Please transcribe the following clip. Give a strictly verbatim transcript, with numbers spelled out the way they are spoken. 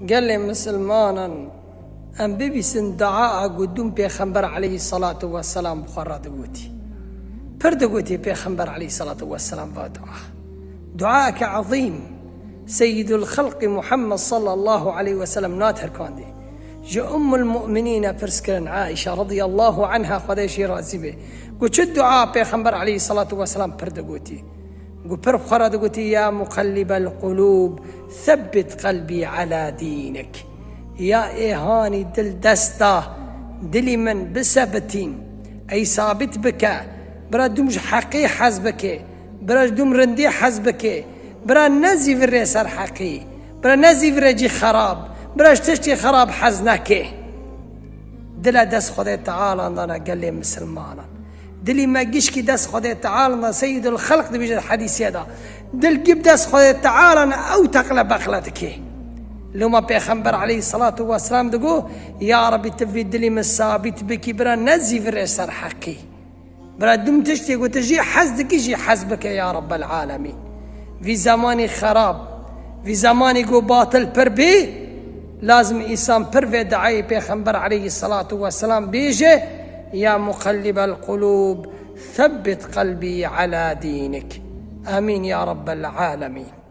Gelê misilmanan, em bibîsin dua a ku dûm Pêxember aleyhissalatu vesselam bi xwe re digotî. Pir digotî Pêxember aleyhissalatu vesselam va dua. Duayeke ezîm. Seyyidul Xelqî Muhammed sallallahu aleyhi ve sellem natirkandî. Ji Ummul Mu'minîne pirs kirin Aîşe radiyallahu anha, Xwedê jê razî be. Ku çi dua Pêxember aleyhissalatu vesselam pir digotî. Ku pir bi xwe re digotî, "Ya muqellibel qulûb, thebbit qelbî ala dînik." Ya êhanî dil dest da, dilî min bisebitîn, ey sabit bike, bira dûm ji heqî hez bike, bira ji dûm rindî hez bike, bira nezîvirê ser heqî, bira nezîvirê cî xerab, bira ji tiştî xerab hez neke. Dile dest Xwedê Teala dana gelê misilmanan. Dilî me gişkî dest Xwedê Teala da, Seyyidul Xelq dibêje di hedîsê de. Dil gib dest Xwedê Teala ne ew teqle beqle dike. Loma Pêxember aleyhissalatu vesselam digo, "Ya Rebî, tu vî dilî min sabît bikî, bira nezîvirê ser heqî. Bira dûm tiştê ku tu jî hez dikî, jî hez bike, ya Rebbel alemîn." Vî zemanî xerab, vî zemanî ku batil pir bî, lazim însan pir vê duayê Pêxember aleyhissalatu vesselam bêje, "Ya muqellibel qulûb, thebbit qelbî ala dînik." Amîn ya Rebbel alemîn.